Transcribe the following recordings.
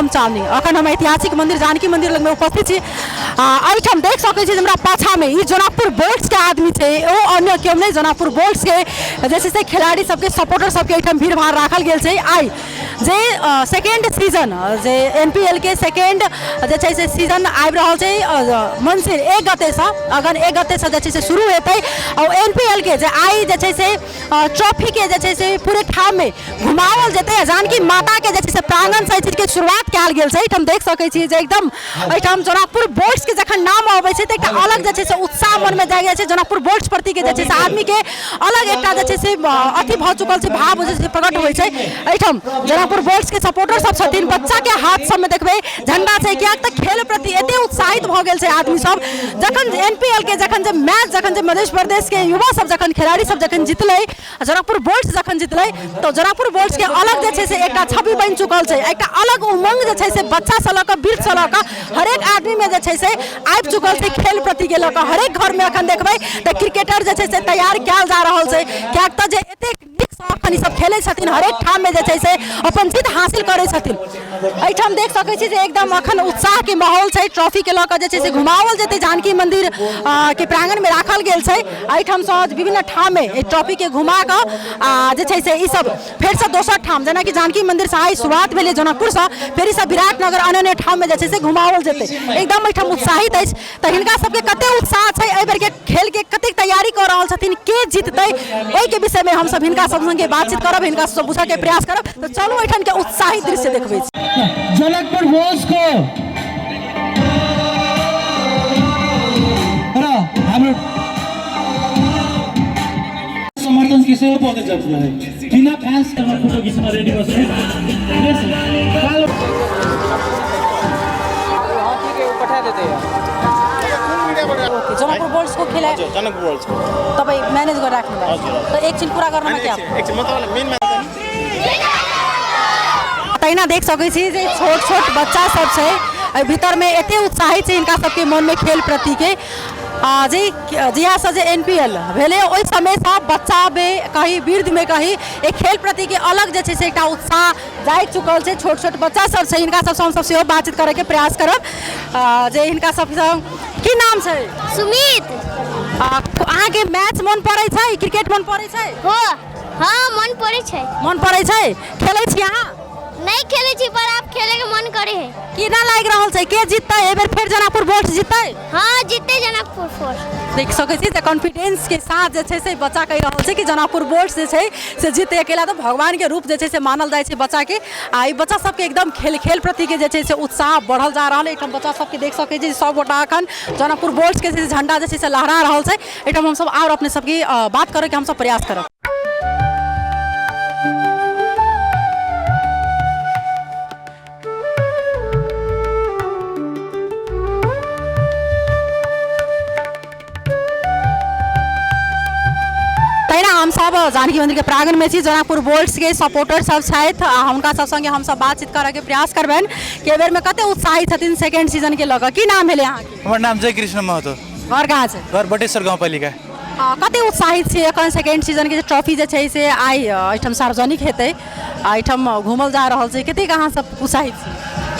हम चांदनी। अखन हम ऐतिहासिक मंदिर जानकी मंदिर लगमे उपस्थित छी। आ एहिठाम देख सकै छी जे हमरा पाछामे ई जनकपुर बोल्ट्स के आदमी छै, ओ अन्य केओ नहि, जनकपुर बोल्ट्स के जे छै से खिलाड़ी सबके सपोर्टर सबके एहिठाम भीड़ भाड़ राखल गेल छै। आइ जे सेकेंड सीजन जे एनपीएल के सेकेंड जे छै से सीजन आबि रहल छै, मंसिर 1 गतेसँ, अगहन 1 गतेसँ जे छै से शुरू हेतै। आओर एनपीएल के जे आइ जे छै से ट्रॉफीके जे छै से पूरे ठाममे घुमाओल जेतै आ जानकी माताके जे छै से प्राङ्गणसँ एहि चीजके शुरुआत कयल गेल छै। एहिठाम देख सकै छी जे एकदम एहिठाम जनकपुर बोर्ड्सके जखन नाम अबै छै तऽ एकटा अलग जे छै से उत्साह मनमे जागि जाइ छै। जनकपुर बोर्ड्स प्रतिके जे छै से आदमीके अलग एकटा जे छै से अथी भऽ चुकल छै, भाव जे छै से प्रकट होइ छै। एहिठाम जनकपुर बोर्ड्सके सपोर्टर सब छथिन, बच्चाके हाथ सबमे देखबै झण्डा छै, किएक तऽ खेल प्रति एते उत्साहित भऽ गेल छै आदमी सब। जखन एन पी एल के जखन जे मैच जखन जे मध्य प्रदेश के युवा सब जखन खिलाड़ी सब जखन जीतलै, जनकपुर बोल्ट्स जखन जीतलै, तऽ जनकपुर बोल्ट्स के अलग जे छै से एकटा छवि बनि चुकल छै, एकटा अलग उमंग जे छै से बच्चा से लऽ कऽ वृद्ध से लऽ कऽ हरेक आदमी में जे छै से आबि चुकल छै खेल प्रति के लऽ कऽ। हरेक घर में अखन देखबै तऽ क्रिकेटर जे छै से तैयार कयल जा रहल छै, किएक तऽ जे एतेक नीकसँ अखन ई सब खेलै छथिन, हरेक ठाममे जे छै से अपन जीत हासिल करै छथिन। एहिठाम देख सकै छी जे एकदम अखन उत्साहके माहौल छै। ट्रॉफीके लऽ कऽ जे छै से घुमाओल जेतै, जानकी मन्दिर के प्राङ्गणमे राखल गेल छै। एहिठामसँ विभिन्न ठाममे एहि ट्रॉफीके घुमा कऽ आ जे छै से ई सब फेरसँ दोसर ठाम, जेनाकि जानकी मन्दिरसँ आइ शुरुआत भेलै जनकपुरसँ, फेर ई सब विराटनगर अन्य अन्य ठाममे जे छै से घुमाओल जेतै। एकदम एहिठाम उत्साहित अछि। तऽ हिनका सबके कते उत्साह छै, एहि बेरके खेलके कतेक तैयारी कऽ रहल छथिन, के जीततै, ओहिके विषयमे हमसब हिनका सब संगे बातचीत करब, हिनका सबसँ बुझऽके प्रयास करब। तऽ चलू एहिठामके उत्साहित दृश्य देखबै छी। जनकपुर बोसको र हाम्रो समर्थन के सेहो पहुँच जाइत रहे बिना फ्यान्स फोटो खिच्न रेडी बस्नु। ओके, जनकपुर बोल्ट्सको खेला जनकपुर बोल्ट्सको तपाईँ म्यानेज गरेर राख्नु भएको त एकछिन कुरा गर्नमा के एकछिन म तपाईँलाई मेन तहिना देख सकै छी जे छोट छोट बच्चा सब छै एहि भीतरमे एते उत्साहित छै हिनका सबके मनमे खेल प्रतिके। आ जे जहियासँ जे एन पी एल भेलै ओहि समयसँ बच्चामे कही वृद्धमे कही एक खेल प्रतिके अलग जे छै से एकटा उत्साह जागि चुकल छै। छोट छोट बच्चा सब छै, हिनका सबसँ हमसब सेहो बातचीत करैके प्रयास करब। जे हिनका सबसँ की नाम छै? सुमित। अहाँके मैच मन पड़ै छै? क्रिकेट मन पड़ै छै? हो, हाँ, मन पड़ै छै। मन पड़ै छै? खेलै छी अहाँ? नहीं खेले छी, पर आप खेले के मन करे है। केना लागि रहल छै, के जीततै एहि बेर? फेर जनकपुर बोल्ट जीततै? हाँ, जीतते जनकपुर फोर। देख सकै छी जे कॉन्फिडेंस के साथ जे छै से बच्चा कहि रहल छै कि जनकपुर बोल्ट जे छै से जीतै। अकेला तऽ भगवान के रूप जे छै से मानल जाइ छै बच्चाके। आ ई बच्चा सबके एकदम खेल खेल प्रतिके जे छै से उत्साह बढ़ल जा रहल है। एहिठाम बच्चा सबके देख सकै छी, सब गोटा एखन जनकपुर बोल्ट के जे झंडा जे छै से लहरा रहल छै। एहिठाम हमसब आओर अपने सबके बात करैके हमसब प्रयास करब। तहिना हमसब जानकी मन्दिरके प्राङ्गणमे छी। जनकपुर बोल्ट्सके सपोर्टर सब छथि आ हुनका सब सङ्गे हमसब बातचीत करऽके प्रयास करबनि कि एहि बेरमे कते उत्साहित छथिन सेकेंड सीजनके लऽ कऽ। की नाम भेलै अहाँके? हमर नाम जय कृष्ण महतो। घर कहाँ छै? घर बटेश्वर गाउँपालिका। कते उत्साहित छी एखन सेकेंड सीजनके जे ट्रॉफी जे छै से आइ एहिठाम सार्वजनिक हेतै आ एहिठाम घुमल जा रहल छै, कतेक अहाँ सब उत्साहित छी?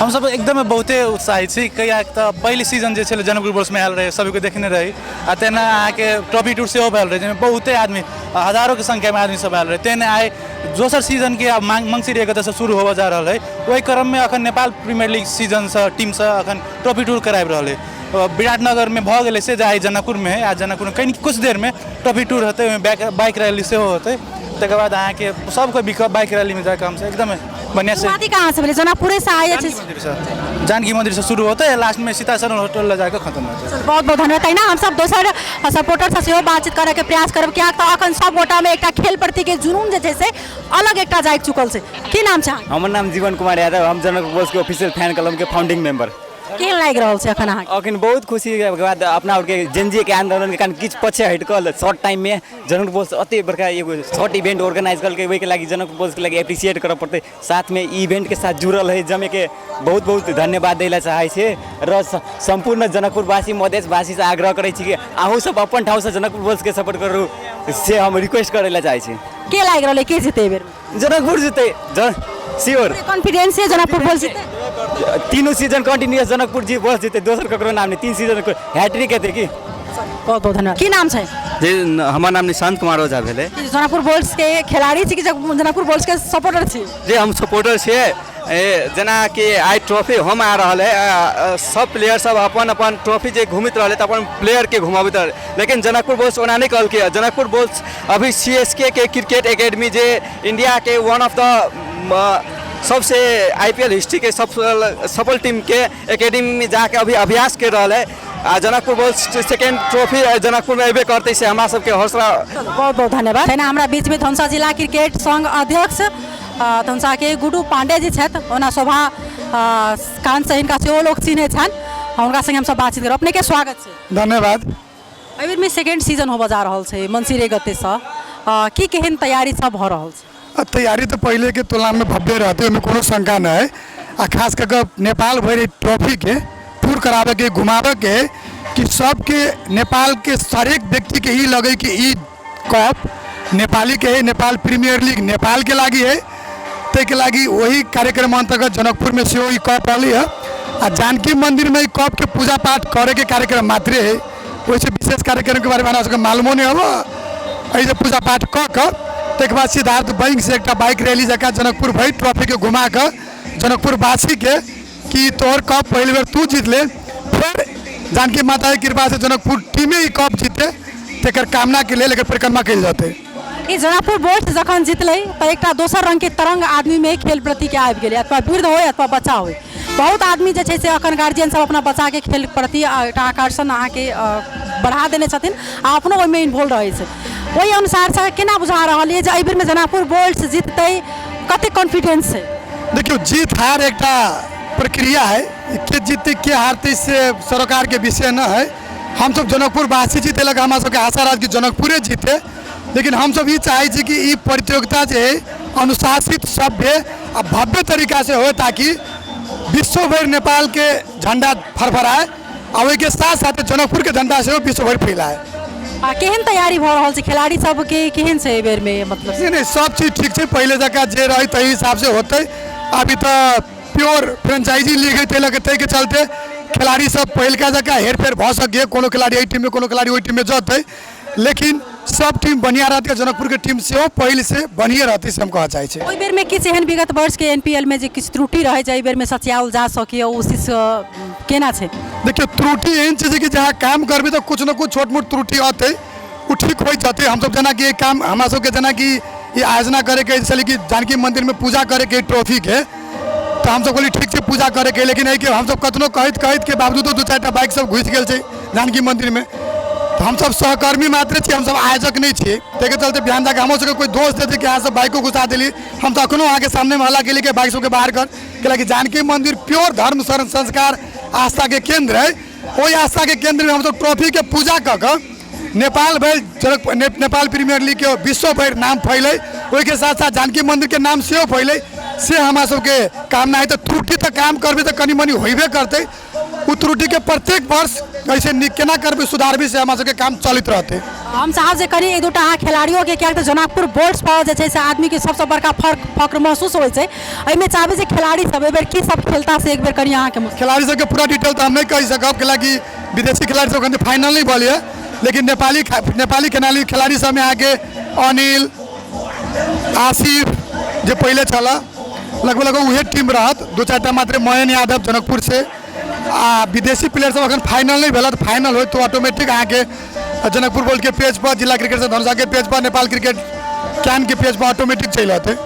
हमसब एकदमै बहुते उत्साहित छी, किएक तऽ पहिल सीजन जे छलै जनकपुर बोल्ट्समे आयल रहै, सबके देखने रही। आ तेना अहाँके ट्रॉफी टूर सेहो भेल रहै, जाहिमे बहुते आदमी हजारोके संख्यामे आदमी सब आयल रहै। तेना आइ दोसर सीजनके आब मङ्सिर 1 गतेसँ शुरू होबऽ जा रहल है। ओहि क्रममे अखन नेपाल प्रीमियर लीग सीजनसँ टीमसँ अखन ट्रॉफी टूर कराबि रहल है। विराटनगरमे भऽ गेलै से जे आइ जनकपुरमे है। आ जनकपुरमे कनि किछु देरमे ट्रॉफी टूर हेतै, ओहिमे बाइक रैली सेहो हेतै। तकर बाद अहाँके सबके बाइक रैलीमे जाकऽ हमसब एकदम बढ़िआँसँ शुरुआती कहाँ से भेलै? जनकपुरेसँ आइ जे छै जानकी मन्दिरसँ शुरू होतै, लास्टमे सीताशरण होटल लऽ जाकऽ खतम हेतै। बहुत बहुत धन्यवाद। तहिना हमसब दोसर सपोर्टरसँ सेहो बातचीत करैके प्रयास करब, किएक तऽ अखन सब गोटामे एकटा खेल प्रतिके जुनून जे छै से अलग एकटा जागि चुकल छै। की नाम छै अहाँके? हमर नाम जीवन कुमार यादव, हम जनकपुर बोसके ऑफिशियल फैन क्लबके फाउंडिंग मेंबर। केहन लागि रहल छै अखन अहाँके? अखन बहुत खुशी के बाद अपना आरके जेनजी के आंदोलन के कारण किछु पछे हटि कऽ शॉर्ट टाइम में जनकपुर बोस अते बड़का एगो शॉर्ट इवेंट ऑर्गेनाइज कलकै, ओहिके लागि जनकपुर बोसके लागि एप्रिसिएट करऽ पड़तै। साथमे ई इवेंटके साथ जुड़ल है जमेके बहुत बहुत धन्यवाद दै लए चाहै छी र सम्पूर्ण जनकपुरवासी मधेशवासीसँ आग्रह करै छी कि अहूँ सब अपन ठाउँसँ जनकपुर बोसके सपोर्ट करू, से हम रिक्वेस्ट करै लए चाहै छी। के लागि रहल है, के जीतै एहि बेर? जनकपुर जीतै, श्योर। कॉन्फिडेंस है जनकपुर बोल्स जीतै? तीनू सीजन कंटिन्यूअस जनकपुर जी बस जीतै, दोसर ककरो नाम नहि, 3 सीजन हैट्रिक हेतै की। बहुत बहुत धन्यवाद। की नाम छै? जी, हमर नाम निशांत कुमार ओझा भेलै। जनकपुर बोल्स के खिलाड़ी छी कि जनकपुर बोल्स के सपोर्टर छी? जे हम सपोर्टर छियै। जेनाकि आइ ट्रॉफी हम आ रहल है, सब प्लेयर सब अपन अपन ट्रॉफी जे घुमैत रहलै तऽ अपन प्लेयरके घुमाबैत रहलै, लेकिन जनकपुर बोल्स ओना नहि कहलकै। जनकपुर बोल्स अभी CSK के क्रिकेट एकेडमी जे इंडियाके वन ऑफ द सबसे IPL हिस्ट्रीके सब सफल टीमके एकेडमीमे जाके अभी अभ्यास कर रहल है आ जनकपुर बोल्स सेकेंड ट्रॉफी जनकपुरमे अयबे करतै, से हमरा सबके हौसला। बहुत बहुत धन्यवाद। तहिना हमरा बीचमे धनुषा जिला क्रिकेट संघ अध्यक्ष धनुषाके गुड्डू पांडे जी छथि। ओना शोभा कान्तसँ हिनका सेहो लोक चिन्है छनि, हुनका संगे हमसब बातचीत करब। अपनेके स्वागत छै। धन्यवाद। एहि बेरमे सेकेंड सीजन होबऽ जा रहल छै मंसिरे गतेसँ, की केहन तैयारी सब भऽ रहल छै? तैयारी तऽ पहिलेके तुलनामे भव्य रहतै, ओहिमे कोनो शंका नहि। आ खास कऽ कऽ नेपाल भरि ट्रॉफीके टूर कराबैके, घुमाबैके, कि सबके नेपालके हरेक व्यक्तिके ई लगै कि ई कप नेपालीके है, नेपाल प्रीमियर लीग नेपालके लागि है। ताहिके लागि ओही कार्यक्रम अन्तर्गत जनकपुरमे सेहो ई कप अयलै है आ जानकी मन्दिरमे ई कपके पूजा पाठ करैके कार्यक्रम मात्रे है, ओहिसँ विशेष कार्यक्रमके बारेमे हमरा सबके मालूमो नहि हबऽ। एहिसँ पूजा पाठ कऽ कऽ ताहिके बाद सिद्धार्थ बैंकसँ एकटा बाइक रैली जकाँ जनकपुर भरि ट्रॉफीके घुमा कऽ जनकपुरवासीके कि तोहर कप पहिल बेर तू जीतले, फेर जानकी माताके कृपासँ जनकपुर टीमे ई कप जीते, तकर कामनाके लेल एकर परिक्रमा कयल जेतै। ई जनकपुर बोल्ट जखन जीतलै तऽ एकटा दोसर रङ्गके तरङ्ग आदमीमे खेल प्रतिके आबि गेलै, अथवा वृद्ध होइ अथवा बच्चा होइ, बहुत आदमी जे छै से अखन गार्जियन सब अपना बच्चाके खेल प्रति एकटा आकर्षण अहाँके बढ़ा देने छथिन आ अपनो ओहिमे इन्वॉल्व रहै छै। ओहि अनुसारसँ केना बुझा रहल यऽ जे एहि बेरमे जनकपुर बोल्ट जीततै, कतेक कॉन्फिडेंस छै? देखियौ, जीत हार एकटा प्रक्रिया है, के जीततै के हारतै से सरोकारके विषय न है। हमसब जनकपुरवासी छी, ताहि लऽ कऽ हमरा सबके आशा रहत कि जनकपुरे जीते, लेकिन हमसब ई चाहै छी कि ई प्रतियोगिता जे है अनुशासित, सभ्य आ भव्य तरीकासँ होय, ताकि विश्व भरि नेपालके झण्डा फरफराए आ ओहिके साथ साथ जनकपुरके झण्डा सेहो विश्व भरि फैलाए। आ केहन तैयारी भऽ रहल छै खिलाड़ी सबके, केहन छै एहि बेरमे? मतलब नहि नहि, सब चीज ठीक छै, पहिले जकाँ जे रहै ताहि हिसाबसँ होतै। अभी तऽ प्योर फ्रेंचाइजी लीग है, ताहि लऽ कऽ ताहिके चलते खिलाड़ी सब पहिलका जकाँ हेरफेर भऽ सकैए, कोनो खिलाड़ी एहि टीममे कोनो खिलाड़ी ओहि टीममे जेतै, लेकिन सब टीम बढ़िआँ रहतै। जनकपुरके टीम सेहो पहिलसँ बढ़िएँ रहतै, से हम कहऽ चाहै छी। ओहि बेरमे किछु एहन विगत वर्षके NPL मे जे किछु त्रुटि रहै छै एहि बेरमे सचियाओल जा सकैए, ओ चीज केना छै? देखियौ, त्रुटि एहन छै जे कि जहाँ काम करबै तऽ किछु ने किछु छोट मोट त्रुटि अतै, ओ ठीक होइत जेतै। हमसब जेनाकि काम हमरा सबके जेनाकि ई आयोजना करैके छलै कि जानकी मन्दिरमे पूजा करैके ट्रॉफीके, तऽ हमसब कहलियै ठीक छै पूजा करैके, लेकिन एहिके हमसब कतनो कहैत कहैतके बावजूदो 2-4 टा बाइक सब घुसि गेल छै जानकी मन्दिरमे। तऽ हमसब सहकर्मी मात्र छी, हमसब आयोजक नहि छियै, ताहिके चलते बिहान जाके हमरो सबके कोइ दोष देतै कि अहाँ सब बाइको घुसा देलियै। हम तऽ अखनो अहाँके सामनेमे हल्ला केलियै कि बाइक सबके बाहर कर, कैलाकि जानकी मन्दिर प्योर धर्म संस्कार आस्थाके केन्द्र है। ओहि आस्थाके केन्द्रमे हमसब ट्रॉफीके पूजा कऽ कऽ नेपाल भरि जनक नेपाल प्रीमियर लीगके विश्व भरि नाम फैलै, ओहिके साथ साथ जानकी मन्दिरके नाम सेहो फैलै, से हमरा सबके कामना है। तऽ त्रुटि तऽ काम करबै तऽ कनि मनि होइबे करतै, ओ त्रुटिके प्रत्येक वर्ष ऐसे नीक केना करबै सुधारबै, से हमरा सबके काम चलैत रहतै। हम चाहब जे कनि एक दूटा अहाँ खिलाड़ियोके, किएक तऽ जनकपुर बोल्ट्स पर जे छै से आदमीके सबसँ बड़का फर्क महसूस होइ छै, एहिमे चाहबै जे खिलाड़ी सब एहि बेर की सब खेलता से एक बेर कनि अहाँके खिलाड़ी सबके पूरा डिटेल तऽ हम नहि कहि सकब, कैलाकि विदेशी खिलाड़ी सब एखन फाइनल नहि भेल यऽ, लेकिन नेपाली खिलाड़ी सबमे अहाँके अनिल, आसिफ जे पहिले छलऽ, लगभग लगभग उहे टीम रहत, 2-4 टा मात्र मयन यादव जनकपुर से, आ विदेशी प्लेयर सब एखन फाइनल नहि भेल। फाइनल होइत तऽ ऑटोमेटिक अहाँके जनकपुर बोर्ड के पेज पर, जिला क्रिकेट संघ धनुषा के page per, Nepal cricket can के पेज पर ऑटोमेटिक चलि अतै।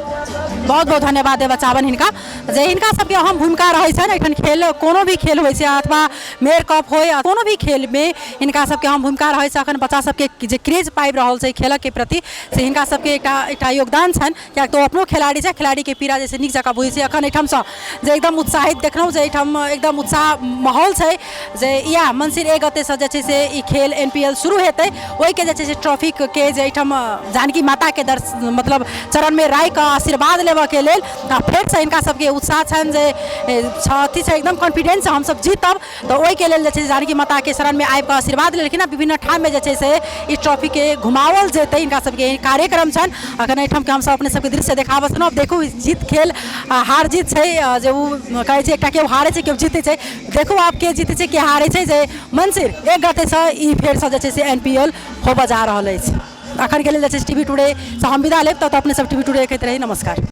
बहुत बहुत धन्यवाद देबऽ चाहबनि हिनका, जे हिनका सबके अहम भूमिका रहै छनि एखन खेल कोनो भी खेल होइ छै अथवा मेयर कप होइ, कोनो भी खेलमे हिनका सबके अहम भूमिका रहै छै। अखन बच्चा सबके जे क्रेज पाबि रहल छै खेलऽके प्रति, से हिनका सबके एकटा योगदान छनि, किएक तऽ ओ अपनो खिलाड़ी छै, खिलाड़ीके पीड़ा जे छै नीक जकाँ बुझै छै। अखन एहिठामसँ जे एकदम उत्साहित देखलहुँ जे एहिठाम एकदम उत्साह माहौल छै जे इएह मंसिर 1 गतेसँ जे छै से ई खेल NPL शुरू हेतै, ओहिके जे छै से ट्रॉफीके जे एहिठाम जानकी माताके दर्श मतलब चरणमे राखिकऽ आशीर्वाद लेब। लेबऽके लेल। आ फेरसँ हिनका सबके उत्साह छनि जे अथी छै, एकदम कॉन्फिडेंस हमसब जीतब। तऽ ओहिके लेल जे छै जानकी माताके शरणमे आबि कऽ आशीर्वाद लेलखिन। आ विभिन्न ठाममे जे छै से ई ट्रॉफीके घुमाओल जेतै, हिनका सबके कार्यक्रम छनि। अखन एहिठामके हमसब अपने सबके दृश्य देखाबऽ छलहुँ। आब देखू जीत खेल हार जीत छै जे ओ कहै छै एकटा केओ हारै छै, केओ जीतै छै। देखू आब के जीतै छै, के हारै छै। जे मङ्सिर 1 गतेसँ ई फेरसँ जे छै से NPL होबऽ जा रहल अछि। अखनके लेल जे छै टीवी टुडे सँ हम विदा लेब, तब तऽ अपने सब टीवी टुडे देखैत रही। नमस्कार।